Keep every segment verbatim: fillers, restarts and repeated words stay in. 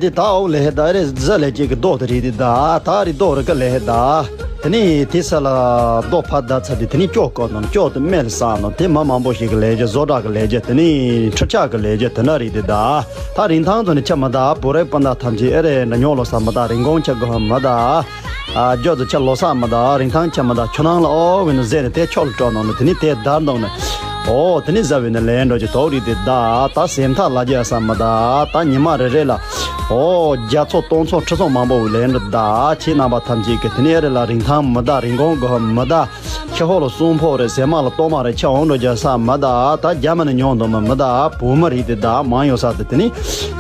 དེ་ད་འོག་ལས་ཧེ་ད་རེ་ཟ་ལས་ཅིག་གི་རྡོ་དེ་རེད་དེ་ད་ད་རེ་རྡོ་རེ་ག་ལས་ཧེ་ད། དེ་ནི་དེ་ས་ལ་རྡོ་ཕ་ད་ཚ་དེ་དེ་ནི་སྐྱོ་ཀོ་ནོ་སྐྱོ་དེ་མེ་ལ་ས་ནོ་དེ་མ་མང་པོ་ཞིག་གི་ལས་ཀྱི་བཟོ་གྲྭ་གི་ལས་ཀྱི་དེ་ནི་ཁྲི་ཆག་གི་ལས་ཀྱི་དེ་ན་རེད་དེ་ད། ད་རིན་ཐང་དུ་ནི་ཆ་མ་ད་བུ་རེ་པ་ད་ཐམས་ཅད་ཨེ་རེ་འདྲ་ཉོ་ལོ་ས་མ་ད་རིན་གོང་ཆ་གོ་མ་ད། ཨ་ཇོ་དུ་ཆ་ལོ་ས་མ་ད་རིན་ཐང་ཆ་མ་ད་ཆུ་ནང་ལ་ཨོ་བི་ནི་ཟེར་ནི་དེ་ཆོ་ལ་སྤྲོ་ནོ་ནི་དེ་ནི་དེ་དར་འདོང་ནི། ཨོ་དེ་ནི་ཟ་བི་ནི་ལས་འགྲོ་ཅི་དོག་རི་དེ་ད་ད་སེམས་ཐག་ལ་རྒྱ་ས་མ་ད་ད་ཉི་མ་རེ་རེ་ལ། ཨོ་བརྒྱ་ཚོ་སྟོང་ཚོ་ཁྲི་ཚོ་མང་པོ་བི་ལས་འགྲོ་ད་ཁྱེད་རྣམ་པ་ཐམས་ཅད་ཀྱི་དེ་ནི་ཨེ་རེ་ལ་རིན་ཐང་མི་ད་རིན་གོང་གོ་མི་ད། ཁྱེད་ཧོ་ལ་གསུང་ཕོ་རེ་ཟེ་མ་ལ་ལྟོ་མ་རེ་ཆ་འོང་འགྲོ་རྒྱ་ས་མ་ད་ད་རྒྱ་མ་ནི་ཉོ་འདོ་མ་མི་ད་བུ་མ་རི་དེ་ད་མ་ཡོང་ས་དེ་དེ་ནི།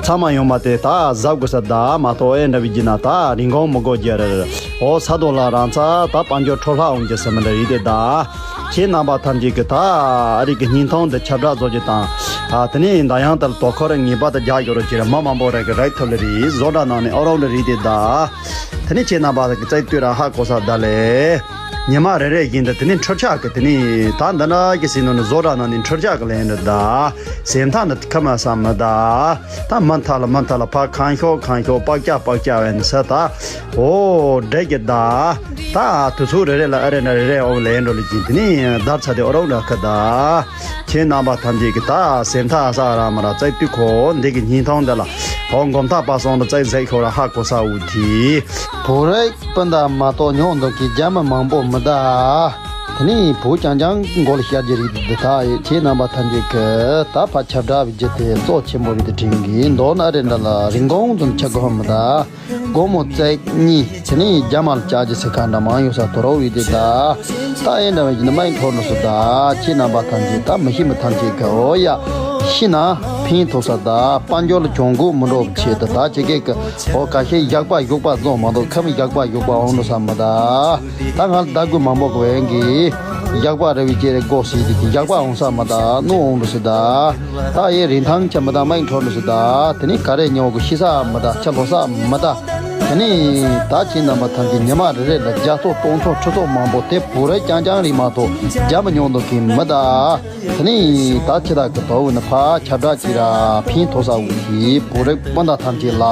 ཚང་མ་ཡོང་མ་དེ་ད་གཟབ་དགོས་ས་ད་མ་གཏོགས་ཨེ་འདྲ་བའི་རྒྱུ་ན་ད་རིན་གོང་མི་དགོས་རྒྱུ་རེད། ཨོ་ས་དོ་ལ་རང་ཚ་ད་དཔལ་འབྱོར་འཕྲོ་ལྷག་འོང་རྒྱུ་ས་མི་འདྲ་ཡིན་དེ་ད། ཁྱེད་རྣམ་པ་ཐམས་ཅད་ཀྱི་ད་ཨ་རིག་གི་སྙིང་ཐང་དེ་ཁྱབ་བསྒྲགས་བཟོ་རྒྱུ་དང་། ཨ་དེ་ནས་ད་ཡང་ད་ལ་དོ་ཁོ་ར་ངེས་པར་དུ་རྒྱག་དགོས་རོགས་ཀྱི་རེད། མ་མང་པོ་རེ་གི་རེད་ཐུབ་ལེ་རེད། བཟོ་གྲྭ་ནང་ནས་ཨོ་རོགས་འདྲ་རེད་དེ་ད། དེ་ནས་ཁྱེད་རྣམ་པ་གི་རྩེད་སྟོད་ར་ཧ་གོ་ས་ད་ལེ། ཉི་མ་རེ་རེ་བཞིན་དུ་དེ་ནས་འཕྲུལ་ཆས་ཀྱི་དེ་ནས་ད་འདི་འདྲ་གི་ཟིན་ནོ་ནི་བཟོ་གྲྭ་ནང་ནས་འཕྲུལ་ཆས་ཀྱི་ལེན་རེད་ད། སེམས་ཐག་ནི་ཁ་མ་བསམ་མི་ད། ད་མ་མཐའ་ལ་མ་མཐའ་ལ་ཕ་གང་ཤོག་གང་ཤོག་པག་ཅག་པག་ཅག་བས་ནི་ས་ད། ཨོ་འདྲེ་གི་ད། ད་དུས་ཚོད་རེ་རེ་ལ་ཨ་རེ་ན་རེ་རེ་ཨོ་ལེན་འགྲོ་ལེ་གྱིན་དེ་ནས་བརྡར་ཚ་དེ་ཨོ་རོག་འདྲ་ཁ་ད། ཁྱེད་རྣམ་པ་ཐམས་ཅད་ཀྱི་ད་སེམས་ཐག་ས་ར་མ་ར་བཙལ་དུས་ཁོ་འདི་གི་སྙིང་ཐང་འདི་ལ་ཧོ་མགོ་མཐའ་པ་སོང་ལ་བཙལ་ཟེར་ཤོར་ར་ཧ་གོ་ས་འུ་དེ། བུ་རེ་སྤུན་ཟླ་མ་གཏོགས་ཉོ་འདོད་ཀྱི་རྒྱ་མི་མང་པོ་མི་གདའ། དེ་ནས་བུ་རྐྱང་རྐྱང་མགོ་ལ་ཤར་གྱི་རིགས་འདི་དག་ཡོད། ཁྱེད་རྣམ་པ་ཐམས་ཅད་ཀྱི་ད་ཕ་ཁྱབ་བསྒྲགས་བརྒྱུད་དེ་གཙོ་ཆེན་པོ་རིགས་དེ་དྲན་གྱི་མདོར་ན་རེ་འདྲ་ལ་རིན་གོང་ཙམ་ཆ་གོ་མི་གདའ། སྒོར་མོ་བརྩེགས་གཉིས་དེ་ནས་རྒྱ་མ་ལ་བཅར་གྱི་སི་ཁ་འདྲ་མང་ཡོད་ས་དོ་རོགས་རིགས་དེ་ད། ད་ཨེ་འདྲ་བ་ཡིན་ན་མ་ཡིན་ཐོར་ནོ་སུ་ད། ཁྱེད་རྣམ་པ་ཐམས་ཅད་ད་མི་ཤི་མི་ཐམས་ཅད་ག་འོ་ཡ། ཤི་ན་ཕན་ཐོགས་ས་ད་དཔལ་འབྱོར་ལ་གྱོང་གུད་མི་འགྲོ་བའི་ཆེད་དུ་ད་ཁྱེད་ཀྱིས་ཀྱི་འོ་ཁ་ཤས་ཡག་པ་ཡུག་པ་བཙོང་མ་གཏོགས་ཁམས་ཡག་པ་ཡུག་པ་འོང་འགྲོ་ས་མི་ད། ད་ང་ལ་ད་དགོས་མང་པོ་གི་བན་གི་ཡག་པ་རེ་བའི་ཅེ་རེ་སྒོ་སྲིད་དེ་ཡག་པ་འོང་ས་མི་ད་ནུ་འོང་འགྲོ་ས་ད། ད་ཡེ་རིན་ཐང་ཆ་མི་ད་མ་ཡིན་འཕྲོ་འགྲོ་ས་ད། དེ་ནི་ག་རེ་ཉོ་གི་ཤི་ས་མི་ད་ཆ་ལོ་ས་མི་ད། དེ་ནི་ད་ཁྱེད་རྣམ་པ་ཐམས་ཅད་ཉི་མ་རེ་རེ་ལ་བརྒྱ་ཚོ་སྟོང་ཚོ་ཁྲི་ཚོ་མང་པོ་དེ་བུ་རེ་རྐྱང་རྐྱང་རིགས་མ་གཏོགས་རྒྱ་མི་ཉོ་འདོད་མཁན་མི་གདའ། དེ་ནི་ད་ཁྱེད་དག་གི་དོ་བོ་ནི་ཕ་ཁྱབ་བསྒྲགས་ཅིག་ར་ཕན་ཐོགས་ས་འུ་ཁྱི་བུ་རེ་སྤུན་ཟླ་ཐམས་ཅད་ལ།